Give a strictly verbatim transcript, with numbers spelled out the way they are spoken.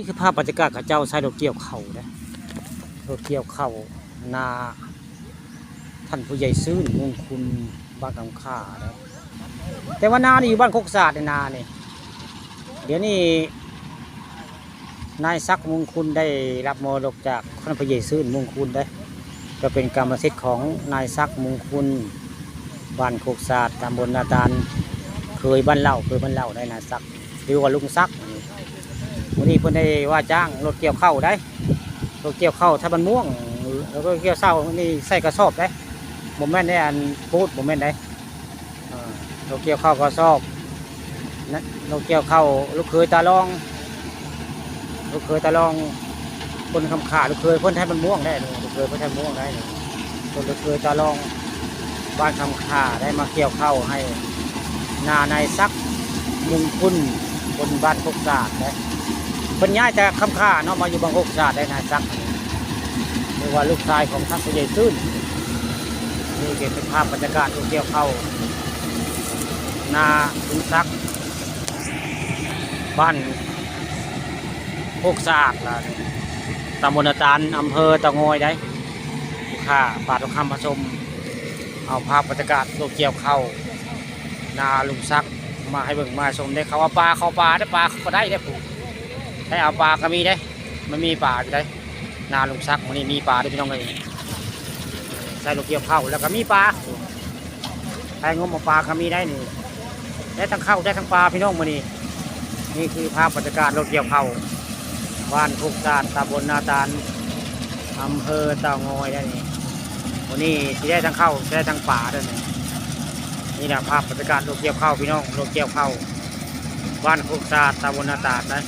นี่คือภาพบรรยากาศเขาเจ้าใช้รถเกี่ยวข้าวนะ รถเกี่ยวข้าวนาท่านผู้ใหญ่ซื่นมงคุณบ้านคำค่านะ แต่ว่านานี่อยู่บ้านโคกสะอาดในนานี่ เดี๋ยวนี้นายศักดิ์มงคุณได้รับมรดกจากท่านผู้ใหญ่ซื่นมงคุณได้ ก็เป็นกรรมสิทธิ์ของนายศักดิ์มงคุณ บ้านโคกสะอาด ตำบลนาตาล เคยบ้านเล่า เคยบ้านเล่าได้นายศักดิ์ หรือว่าลุงศักดิ์ วันนี้เพิ่นได้ว่าจ้างรถเกี่ยวข้าวได้ รถเกี่ยวข้าวถ้ามันม่วง แล้วก็เกี่ยวเศร้านี่ใส่กระสอบได้ บ่แม่นได้อันพูด บ่แม่นได้ อ่า รถเกี่ยวข้าวกระสอบ นะ รถเกี่ยวข้าว ลูกเขยตาลอง ลูกเขยตาลอง คนคำค่า ลูกเขยเพิ่นไทบ้านม่วงได้นี่ ลูกเขยเพิ่นไทบ้านม่วงได้นี่ คนลูกเขยตาลอง บ้านคำค่าได้มาเกี่ยวข้าวให้ นานายศักดิ์มงคุณ คนบ้านโคกสะอาดได้ เพิ่นย้ายจากคำค่าเนาะ มาอยู่บ้านโคกสะอาดได้นายศักดิ์ หรือว่าลูกชายของท่านผู้ใหญ่ซื่น นี่ก็เป็นภาพบรรยากาศรถเกี่ยวข้าว นาลุงศักดิ์ บ้านโคกสะอาดล่ะ ตำบลนาตาล อำเภอเต่างอยได้ ค่ะ ปาดทองคำมาชม เอาภาพบรรยากาศรถเกี่ยวข้าว นาลุงศักดิ์มาให้เบิ่งมาชมได้ เขาเอาปลา เขาเอาปลาได้ ปลาเขาก็ได้ได้อ ผู้ได้เอาปลาก็มีได้ มันมีปลาอยู่ได้ นาลุงศักดิ์มื้อนี้มีปลาเด้อพี่น้องเอ้ย ใส่รถเกี่ยวข้าวแล้วก็มีปลา ใครงมเอาปลาก็มีได้นี่ ได้ทั้งข้าวได้ทั้งปลาพี่น้องมื้อนี้ นี่คือภาพบรรยากาศรถเกี่ยวข้าว บ้านโคกสะอาด ตำบลนาตาล อำเภอเต่างอยได้นี่ มื้อนี้สิได้ทั้งข้าว สิได้ทั้งปลาเด้อนี่ นี่แหละภาพบรรยากาศรถเกี่ยวข้าวพี่น้อง รถเกี่ยวข้าว บ้านโคกสะอาด ตำบลนาตาลนะ